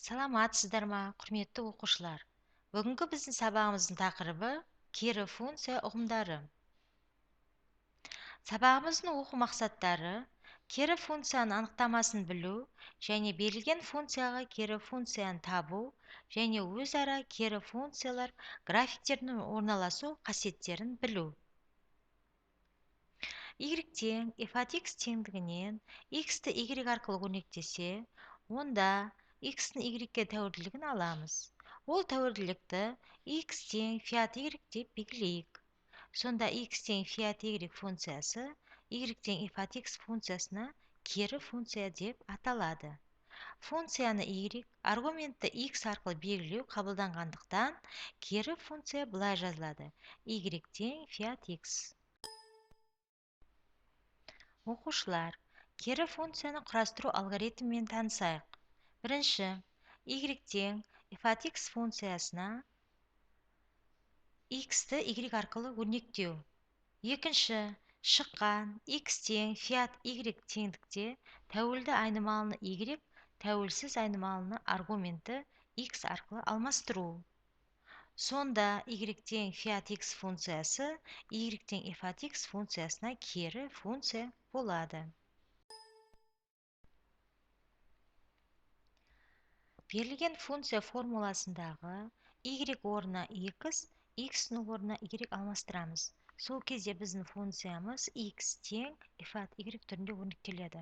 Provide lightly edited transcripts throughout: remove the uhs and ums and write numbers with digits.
Саламатсыздар ма, құрметті оқушылар! Бүгінгі біздің сабағымыздың тақырыбы кері функция ұғымдары. Сабағымыздың оқу мақсаттары: кері функцияның анықтамасын білу және берілген функцияға кері функцияны табу және өзара кері функциялар графиктерінің орналасу қасиеттерін білу. Y тең f от x теңдігінен x-ті y арқылы өрнектесе, онда x-ның y-ке тәуелділігін аламыз. Ол тәуелділікті x тең фи от y деп белгілейік. Сонда x тең фи от y функциясы y тең f от x функциясына кері функция деп аталады. Функцияны y, аргументті x арқылы белгілеу қабылданғандықтан, кері функция былай жазылады: y тең фи от x. Оқушылар, кері функцияны құрастыру алгоритмімен танысайық. Бірінші, y тең f от x функциясына x-ті y арқылы өрнектеу. Екінші, шыққан x тең фи от y теңдікте тәуелді айнымалыны y, тәуелсіз айнымалыны аргументті x арқылы алмастыру. Сонда y тең фи от x функциясы y тең f от x функциясына кері функция болады. Берілген функция формуласындағы y орнына x, x-ның орнына y алмастырамыз. Сол кезде біздің функциямыз x тең f от y түрінде өрнектеледі.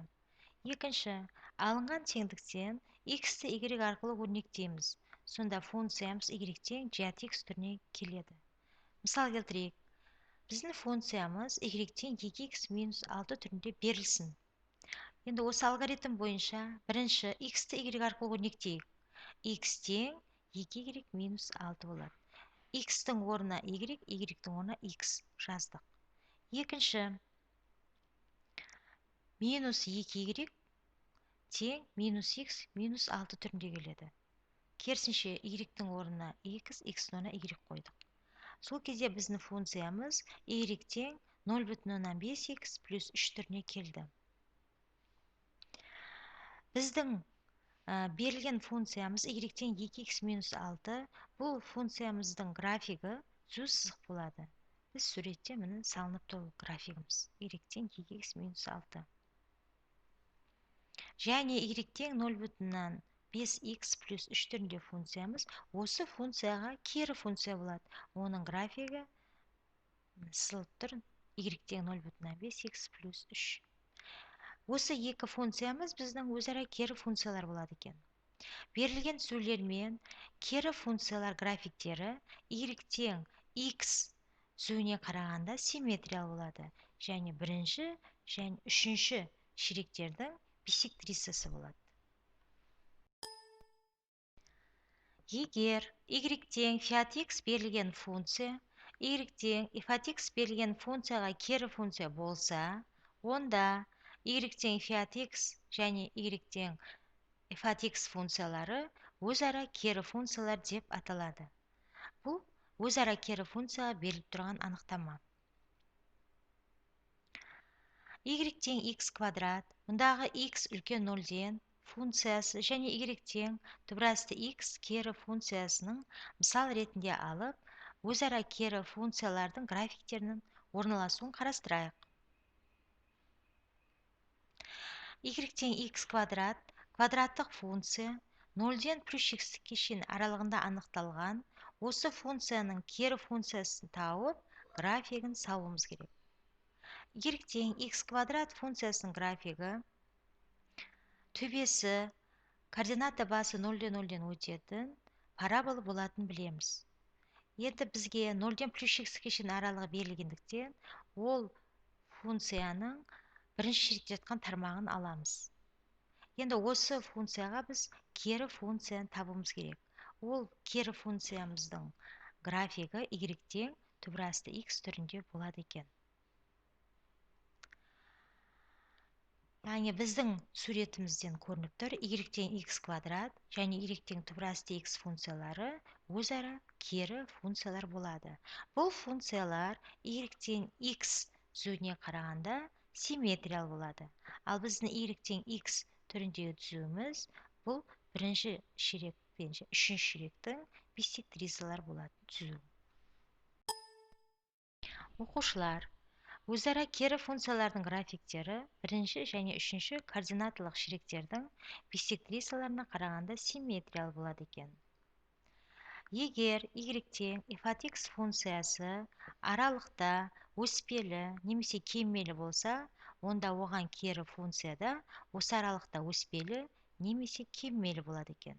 Екінші, алынған теңдіктен x-ті y арқылы өрнектейміз. Сонда функциямыз y тең g от x түріне келеді. Мысал келтірейік. Біздің функциямыз y тең 2x минус 6 түрінде берілсін. Енді осы алгоритм бойынша бірінші x-ті y арқылы өрнектейік. X тең 2y минус 6 болады. X-тің орнына y, y-тің орнына x жаздық. Екінші, минус 2y тең минус x минус 6 түрінде келеді. Керісінше y-тің орнына x, x-тің орнына y қойдық. Сол кезде біздің функциямыз y тең 0,5x плюс 3 түріне келді. Біздің берілген функциямыз y тең 2x минус 6. Бұл функциямыздың графигі түзу сызық болады. Біз суретте міне салынып тұр графигіміз. Y тең 2x минус 6. Және y тең 0,5x плюс 3 түрінде функциямыз. Осы функцияға кері функция болады. Оның графигі сызылып тұр. Y тең 0,5x плюс 3. Осы екі функциямыз біздің өзара кері функциялар болады екен. Берілген түзулермен кері функциялар графиктері y тең x түзуіне қарағанда симметриялы болады. Және бірінші және үшінші ширектердің бисектрисасы болады. Егер y тең фи от x берілген функция y тең f от x берілген функцияға кері функция болса, онда y тең фи от x және y тең f от x функциялары өзара кері функциялар деп аталады. Бұл өзара кері функцияға беріліп тұрған анықтама. Y тең x квадрат, мұндағы x үлкен нөлден функциясы және y тең түбірасты x кері функциясының мысал ретінде алып, өзара кері функциялардың графиктерінің орналасуын қарастырайық. Y тең x квадрат квадраттық функция 0-ден плюс шексіздікке шейін аралығында анықталған осы функцияның кері функциясын тауып, графигін салуымыз керек. Y тең x квадрат функциясының графигі төбесі координата басы 0-ден өтетін парабола болатын білеміз. Енді бізге 0-ден плюс шексіздікке шейін аралығы берілгендіктен, ол функцияның бірінші ширекте жатқан тармағын аламыз. Енді осы функцияға біз кері функцияны табуымыз керек. Ол кері функциямыздың графигі y тең түбірасты x түрінде болады екен. Яғни біздің суретімізден көрініп тұр, y тең x квадрат және y тең түбірасты x функциялары өзара кері функциялар болады. Бұл функциялар y тең x түзуіне қарағанда симметриялы болады. Ал біздің y тең x түріндегі түзуіміз бұл Бірінші ширек пен үшінші ширектің биссектрисалар болатын түзу. Оқушылар, өзара кері функциялардың графиктері бірінші және үшінші координаталық ширектердің биссектрисаларына қарағанда симметриялы болады екен. Егер y тең f от x функциясы аралықта өспелі немесе кемімелі болса, онда оған кері функцияда осы аралықта өспелі немесе кемімелі болады екен.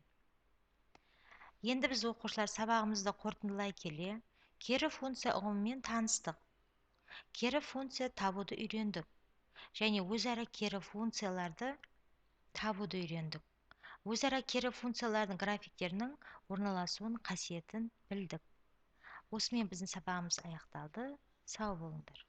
Енді біз, оқушылар, сабағымызды қорытындылай келе, кері функция ұғымымен таныстық. Кері функция табуды үйрендік және өзара кері функцияларды табуды үйрендік. Өзара кері функциялардың графиктерінің орналасуын, қасиетін білдік. Осымен біздің сабағымыз аяқталды. Сау болыңдар.